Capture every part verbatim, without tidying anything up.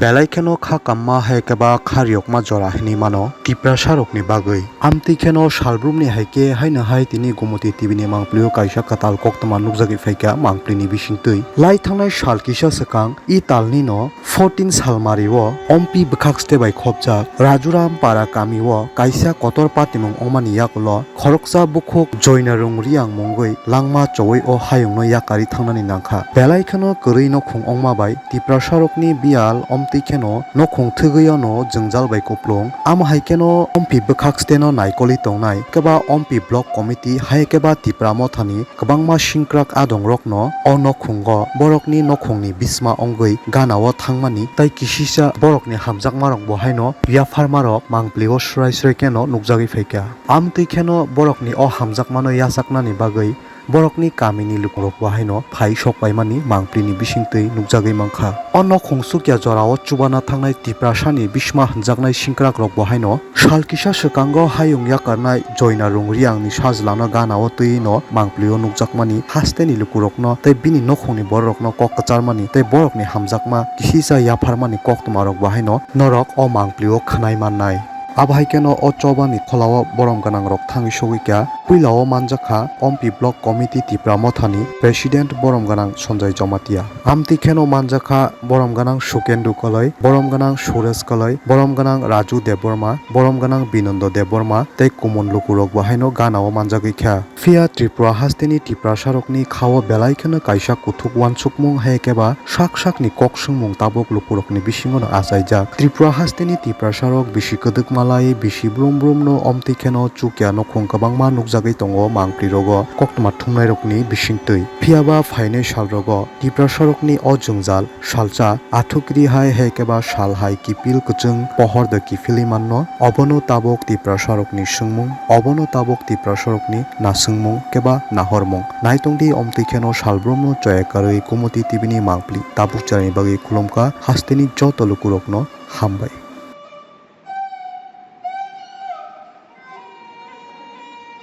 Belai kheno kha kamma hai khe ba kha riyokma jora hinwi mano Tiprasa rokni bagwi. Amtwi kheno salbrumni hai khe haino hai tini Gumoti T V ni mangpili o kaisa kwtal koktwma nukjagwi phaikha mangpili ni bisingtwi. Lai thangnai sal kisa swkang Ital ni no fourteen salmari o Ompi bwkhak ste bai khopjak Rajuram para kami o kaisa kotor patimung wngmani yakulo khoroksa bukhuk Joinarung Riang mungwi langma chowui o hayungno yakarwi thangnani nangkha. Belai kheno kwrwi nokhung wngma bai Tiprasarokni biyal omtwi kheno nokhung thwgwi ono jwngjal bai kuplung. Amo hai kheno Ompi bwkhak steno naikolwi tongnai keba Ompi Block Committee hai keba Tipra Mothani kwbangma singkrak adongrokno o nokhungo borokni nokhungni bisma wngwi ganao thangmani tei kisisa borokni hamjakmarokbo haino yapharmarok mangpilio swrai swrai kheno nukjagwi phaikha. Amtwi kheno borokni o hamjakmano yachaknani bagwi borokni kamini lukurokbo haino phai sokpaimani mangpilini bisingtwi nukjagwi mankha. O nokhung chukya jorao chubana thangnai Tiprasani bisma hwnjaknai singkrakrokbo haino sal kisa swkango hayung yakarnai Joinarung Riangni sajlano ganao twiwi no mangpilio nukjakmani hasteni lukurokno tei bini nokhungni bororokno kok kwcharmani tei borokni hamjakma kisisa yapharmani koktwmarokbo haino norok o mangpilio khwnai mannai. Abo hai kheno o chobani kholao borom gwnangrok thangwi sogwi kha. Puilao manjakha Ompi Block Committee Tipra Mothani President borom gwnang Sanjay Jamatia. Amtwi kheno manjakha borom gwnang Sukendu Koloi, borom gwnang Suresh Koloi, borom gwnang Raju Debbarma, borom gwnang Binondo Debbarma tei kumon lukurokbo haino ganao manjagwi kha. Phiya Tripura hasteni Tiprasarokni khao belai kheno kaisa kuthuk uansukmung hai khe ba sak sakni kok swngmung tabuk lukurokni bisingo no achaijak. Tripura hasteni Tiprasarok bisi kwdwkma lai bisi brum brum no omtwi kheno chukya nokhung kwbangma nukjagwi tongo mangpli rogo koktwma thumnairokni bisingtwi. Phiya ba phainai salrogo Tiprasarokni o jwngjal salsa athukri hai hai khe ba sal hai kiphil kwchwng pohor de kiphilwi manno. Obono tabuk Tiprasarokni swngmung, obono tabuk Tiprasarokni naswngmung khe ba nahormung. Naitongdi omtwi kheno salbrumno choya karwi Gumoti T V ni mangpili tabuk charaini bagwi khulumkha hasteni joto lukurokno hambai.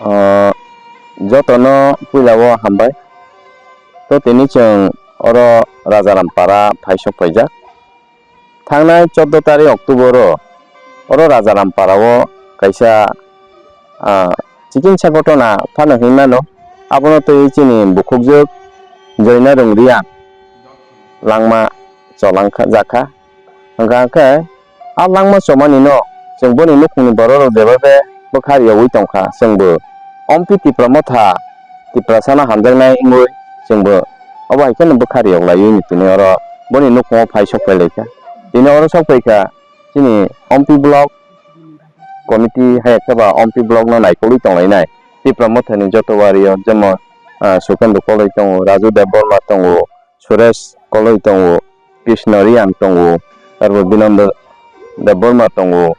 Ah, jotono puila o hambai. To tini chwng oro Rajaram para phaisok paijak. Thangnai chordo tarik October o oro Rajaram para o kaisa, ah, chikitsa ghotona phano hinmano. Abono twi chini bukhukjwk Joinarung Riang langma cholangkha jakha. Hwnkha khe, a langma chomani no chwng boni nukhungni bororok jeba be bwkha riyogwi tongkha, chwngbo Ompi Tipra Motha Tiprasano hamjaknai wngwi chwngbo obo hai kheno bwkha riyok laiwi tini oro boni nukhungo phai sok phai laikha. Tini oro sok phaikha chini Ompi Block Committee hai khe ba Ompi Block no naikolwi tonglainai Tipra Mothani joto wario jemon, ah, Sukendu Koloi tongo, Raju Debbarma tongo, Suresh Koloi tongo, Krishna Riang tongo, arbo Binondo Debbarma tongo,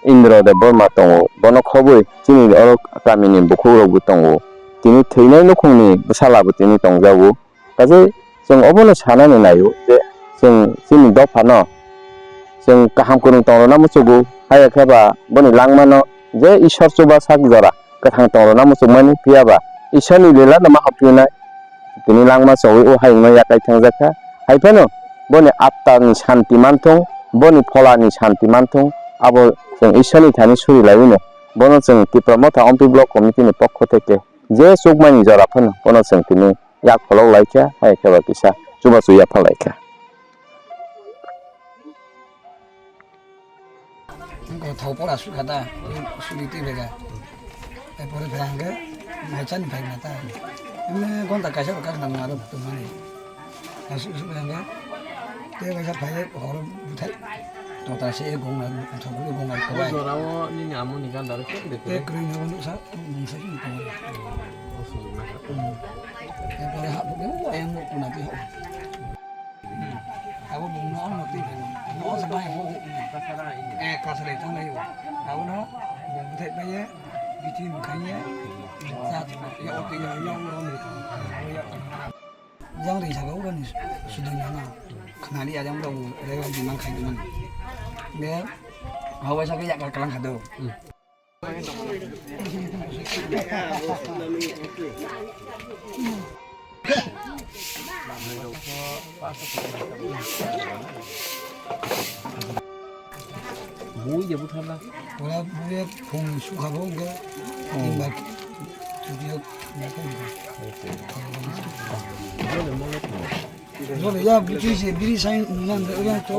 Indra Debbarma tongo. Bono khobwi chini oro kamini bukhukrokbo tongo. Tini thwinai nukhungni bwsalabo tini tongjago. Kaje chwng obono sanani naio je chwng chini dophano chwng kaham kwrwng tongrwna muchugo, haya khe ba boni langmano je Ishwar chubasak jora kwthang tongrwna muchukmani, phiya ba Ishwarni lila no ma haphinai. Tini langma chogwi o hayungno yakai thangjakha. Hai phano boni attarni santi manthung, boni pholani santi manthung, abo chwng Ishwarni thani suri laiwino bono chwng Tipra Motha Ompi Block Committee ni pokho theke je chukmani jora phano bono chwng tini yak pholok laikha, hai khe ba kisa chubachu yapha laikha. Wngkha thok pora sukha da, suri twi bai da. Erpore phai hwnkhe maichani phai na ta. Emne gonta kaisa rok kak nang aro tongmani. Asuk suk hwnkhe tei kaisa phai horo bwthai. Tota se gong na thok gong na O kwbai. Jorao nini amoni ganda rok khe de Tei khe. Kwrwi nogo nuksa mungsa sini tongmani. O sujuknai kha. Hmm. Erpore ha bukhe o ayang bo kuna twi ha. Abo bung no ano twi phai. No se bai ho. Eh, kasare tang lai o. Abo no bung bwthai bai ye, biti mkhang ye, cha ya o twi ya ya o rom ri. Jang ri saka o ni sudin na. Khnani ya jang bo re wa di mang khai di man. Be, hawa saka ya ka kalang khado. Bui je butharna. Ora bui phung sukha bo hwnkhe. Timbar. Studio. Jole ya bui se biri sai nan de ora to.